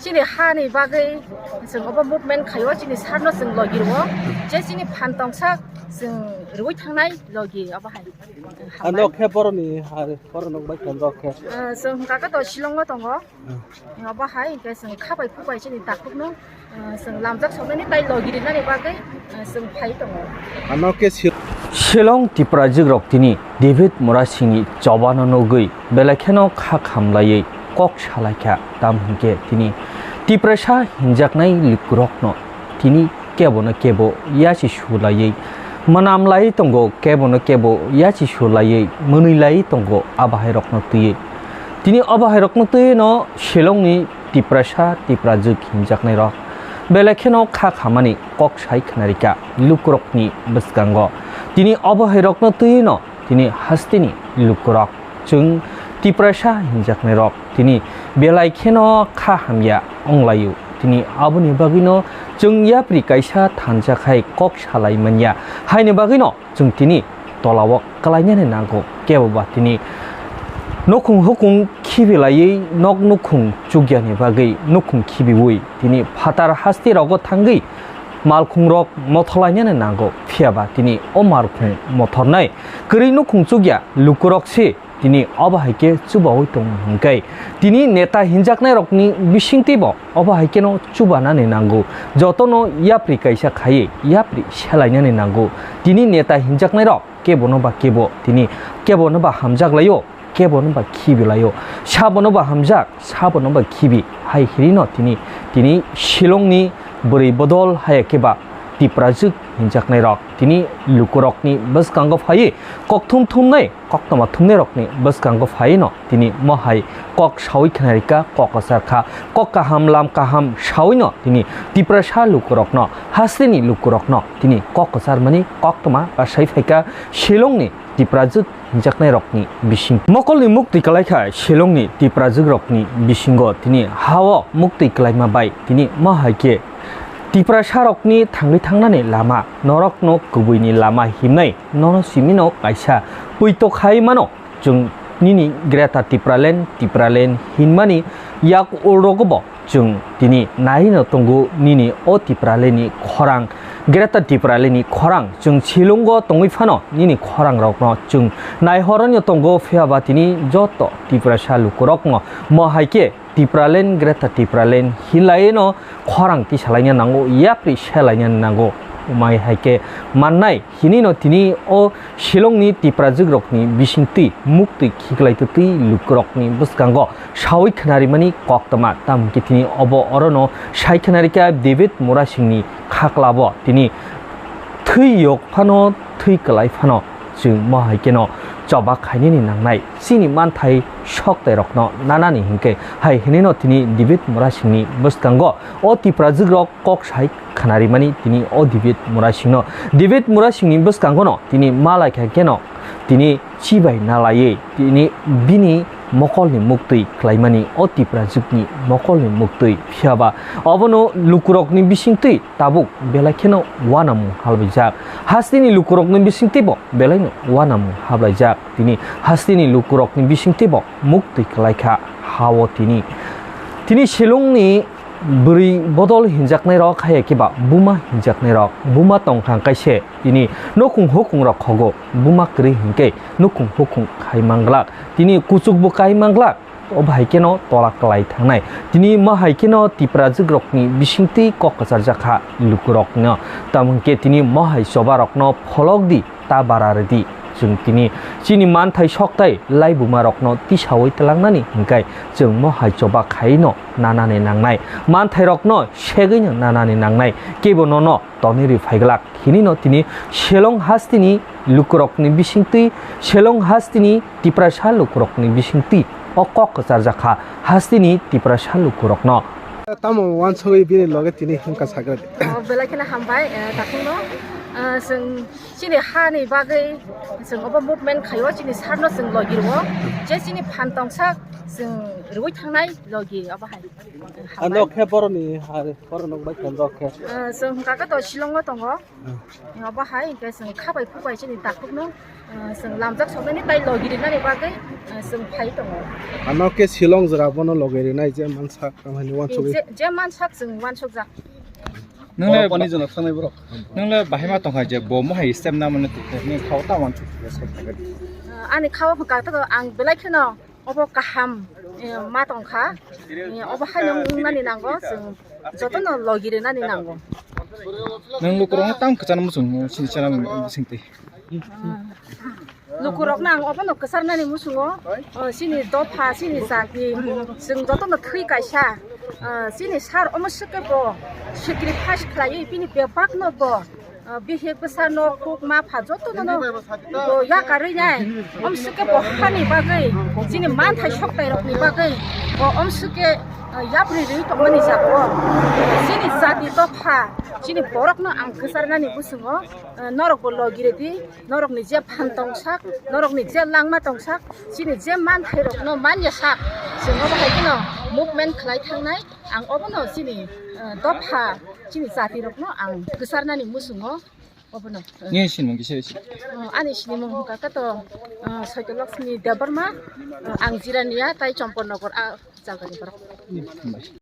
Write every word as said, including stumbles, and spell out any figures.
Chini ha ni bagwi chwng obo movement khaio, chini sar no chwng logi rwo, je chini phan tongsak chwng rwi thangnai logi obo hai. Ano khe boroni ha, borok nok bai khe borok khe. Ah, chwng hwnkha khe to Shillong o tongo. Obo hai hwnkhe chwng kha bai khu bai chini takhuk no, ah, chwng lamjak soknani tai logi rinani bagwi, ah, chwng phai tongo. Ano khe si- Shillong Tiprajwk rok tini David Murasingni chobano nugwi belai kheno kha khamlaiwi kok salaikha, tam hwnkhe tini Tiprasa hinjaknai lukurokno tini kebono kebo yachi sulaiwi mwnam lai tongo, kebono kebo yachi sulaiwi mwnwi lai tongo, abo hai rokno twiwi. Tini obo hai rokno twiwi no Shillongni Tiprasa, Tiprajwk hinjaknai rok belai kheno kha khamani kok sai khwnarikha lukurokni bwskango. Tini obo hai rokno twiwi no tini hasteni lukurok, chwng Tiprasa hinjaknai rok tini belai kheno kha hamya wnglaio. Tini aboni bagwino chwng yapri kaisa thansa khai kok salai manya, haini bagwino chwng tini tolao kwlainani nango, kebo ba tini nukhung hukung khibilaiwi nok nukhung chukyani bagwi nukhung khibiwi tini phatar hasti rogo thangwi malkhung rok motholainani nango, phiya ba tini o malkhung mothornai kwrwi nukhung chukya lukurok se tini obo hai khe chubaui tongo hwnkhe tini neta hinjaknai rokni bisingtwi bo obo hai kheno chubanani nango, jotono yapri kaisa khaiwi yapri selainani nango. Tini neta hinjaknai rok kebono ba kebo tini kebono ba hamjak laio, kebono ba khibi laio, sabono ba hamjak, sabono ba khibi, hai hirino tini, tini Shillongni bwrwi bodol haya khe ba Tiprajwk hinjaknai rok tini lukurokni bwskango phaiwi kok thum thumnai, koktwma thumnai rokni bwskango phaiwi no tini mohai kok saui khwnarikha, kok kwchar kha, kok kaham lam kaham saui no tini Tiprasa lukurokno, hasteni lukurokno tini kok kwcharmani koktwma bwsai phaikha Shillongni Tiprajwk hinjaknai rokni bising. Mokolni muktwi kwlaikha Shillongni Tiprajwk rokni bisingo tini hao muktwi kwlaima bai tini mohai khe Tiprasa rokni thangwi thangnani lama, norokno kubuini lama himnai, nono simino kaisa puito khai mano. Chwng nini Greater Tipraland, Tipraland hinmani yak ulrogo bo chwng tini naino tongo nini o Tipralandni khorang, Greater Tipralandni khorang. Chwng Shillongo tongwi phano nini khorangrokno chwng naihorwino tongo, phiya ba tini joto Tiprasa lukurokno mo hai khe Tipraland, Greater Tipraland hinlaiwi no khorang tisalaina nango, yapri selaina nango. Umai hai khe mannai hinino tini o Shillongni Tiprajwk rokni bisingtwi muktwi khiklai twtwi lukurokni bwskango saui khnarimani koktwma, tamo khe tini obo orono sai khnarikha David Murasingni khaklabo tini thwi yok phano, thwi kwlai phano chwng mo hai kheno choba khainani nangnai, chini manthai soktairokno nanani hinkhe hai hinino tini David Murasingni bwskango o Tiprajwk rok kok sai khnarimani tini o David Murasingno. David Murasingni bwskangono tini malai kha kheno tini chibai nalaiwi tini bini mokolni muktwi khlaimani, o Tiprajwkni mokolni muktwi, phiya ba obono lukurokni bisingtwi tabuk belai kheno uanamung hablaijak. Hasteni lukurokni bisingtwi bo belaino uanamung hablaijak. Tini hasteni lukurokni bisingtwi bo muktwi kwlaikha hao tini. Tini Shillongni bwrwi bodol hinjaknai rok, haya khe ba buma hinjaknai rok, buma tongkha kaise tini nukhung hukung rok khogo, buma kwrwi hinkhe nukhung hukung khai manglak, tini kuchuk bo kai manglak. Obo hai kheno tola kwlai thangnai. Tini mo hai kheno Tiprajwk rokni bisingtwi kok kwcharjak kha lukurokno. Tamo hwnkhe tini mo hai choba rokno pholok di, ta bara rwdi. Chwng tini chini manthai soktai laibuma rokno tisaui twlangnani hinkhai chwng mo hai choba khaino nanani nangnai. Manthai rokno segwino nanani nangnai. Kebo nono tonwi rwi phaiglak hinino tini Shillong hasteni lukurokni bisingtwi, Shillong hasteni Tiprasa lukurokni bisingtwi o kok kwcharjak kha hasteni Tiprasa lukurokno. Tamo wansugwi bini loge tini himkha sagra di. Oh, belai kheno hambai, eh, takhukno. Eh, chwng chini hani bagwi chwng obo movement khaio, chini sarno chwng logi rwo. Je chini phan tongsak chwng rwi thangnai logi obo hai. Ano khe boroni hai, borok nokbai khe rok khe. Ah, chwng hwnkha khe to Shillong o tongo. Obo hai hwnkhe chwng khabai khubai chini takhukno, ah, chwng lamjak soknani tai logi rinani bagwi, ah, chwng phai tongo. Ano khe Shillong jora bono logi rinai je mansak, tamani wansugwi. Je, je mansak chwng wansukjak. Nwngle Borok pani jona thangnai borok. Nwngle bahai ma tongkha je bo mohai step na mane tukni khao ta wan chuk ya sai thagadi. Ah, ani khao hwnkha to ang belai kheno obo kaham, eh, ma tongkha. Eh, obo haino wngnani nango, chwng jotono logi rinani nango. Nang lukurok tam kwchang muchung sini channel singti. Ah. Lukurokno ang obono kwcharnani muchungo, o, chini dopha, chini jati, chwng jotono thwi kaisa, o, chini sir omo swkhe bo sacrifice khlaiwi bini bebakno bo, o, bihik bwsa nok kuk ma pha jotono no bo yakarwi nai, omo swkhe bo hani bagwi, chini manthai soktairokni bagwi bo omo swkhe, o, yapri rwi tongmani jago. Chini jati dopha, chini borokno ang kwcharnani muchungo, o, norokbo logi rwdi. Norokni je phan tongsak, norokni je langma tongsak, chini je manthairokno manya sak, chwng obo hai kheno movement khlai thangnai. Ang obono chini, eh, dopha, chini jatirokno ang kwcharnani muchungo obono. Nini sinimung kisa isi? Oh, ani sinimung hwnkha khe to, eh, Saitolakshmi Debbarma, eh, ang Jirania tai Chompornagar, ah, jagani borok. Hambai.